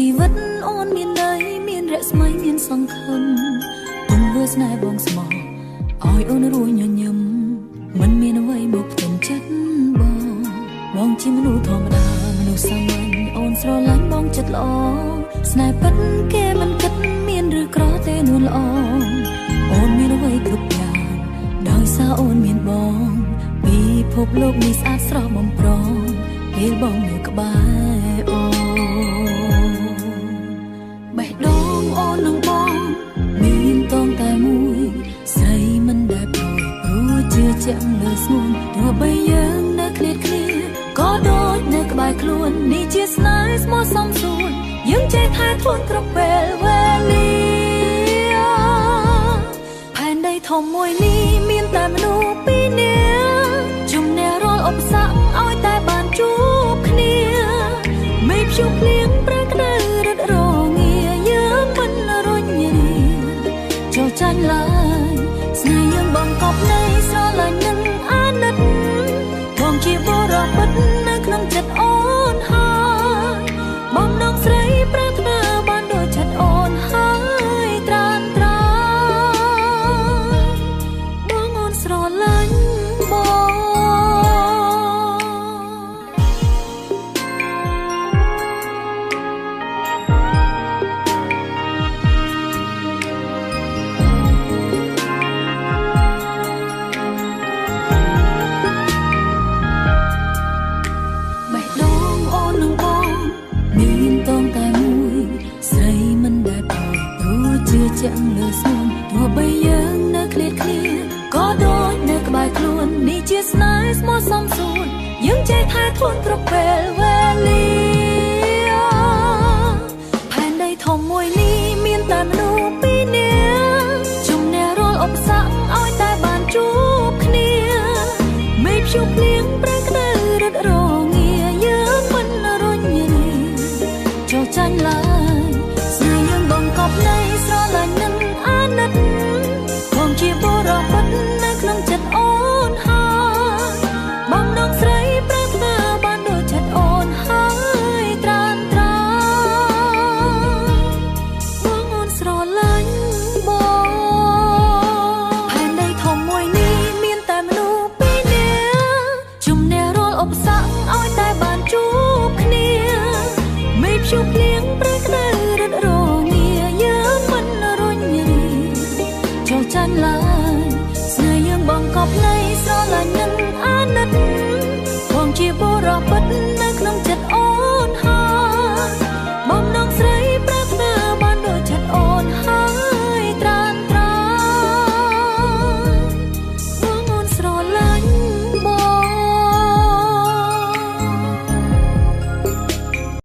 ជីវិតអូនមានន័យមានរស្មីមានសង្ឃឹមទង្វើស្នេហ៍បងស្មោះឲ្យអូនរួញញញឹមមិនមានអ្វីមកផ្ទឹមចិត្តបងបងជាមនុស្សធម្មតាមនុស្សសាមញ្ញអូនស្រឡាញ់បងចិត្តល្អស្នេហ៍ពិតគេមិនគិតមានឬក្រទេនួនល្អអូនមានអ្វីគ្រប់យ៉ាងដោយសារអូនមានបងពិភពលោកនេះស្អាតស្រស់បំព្រងពេលបងនៅក្បែរអូនបេះដូងអូននឹងបងមានតងតែមួយស្រីមិនដែលប្រយព្រោះជឿជាក់លើស្ងួនទោះបីយើងនៅឃ្លាតគ្នាក៏ដូចនៅក្បែរខ្លួននេះជាស្នេហ៍ស្មោះសំសួនយើងចេះថែខ្លួនគ្រប់ពេលវេលាផែនដីធំមួយនេះមានតែមនុស្សពីរនាក់ជំនះរាល់ឧបសគ្គឲ្យតែបានជួបគ្នាមេព្យុះភ្លៀងប្រែក្តៅរត់រងាយើងមិនរុញរាចូលចាញ់ឡើយស្នេហ៍យើងបងកប់នៃស្រឡាញ់និងអាណិតបងជាបរិបិទនៅក្នុងចិត្តអូនហើយបងនងស្រីប្រាថ្នាបានដូចចិត្តអូនហើយត្រានត្រាយបងអូនស្រឡាញ់បងជឿជាក់លើស្ងួនទោះបីយើងនៅឃ្លាតគ្នាក៏ដូចនៅក្បែរខ្លួននេះជាស្នេហ៍ស្មោះសំសួនយើងចេះថែខ្លួនគ្រប់ពេលវេលាផែនដីធំមួយនេះមានតែមនុស្សពីរនាក់ជំនះរាល់ឧបសគ្គឲ្យតែបានជួបគ្នាមេព្យុះភ្លៀង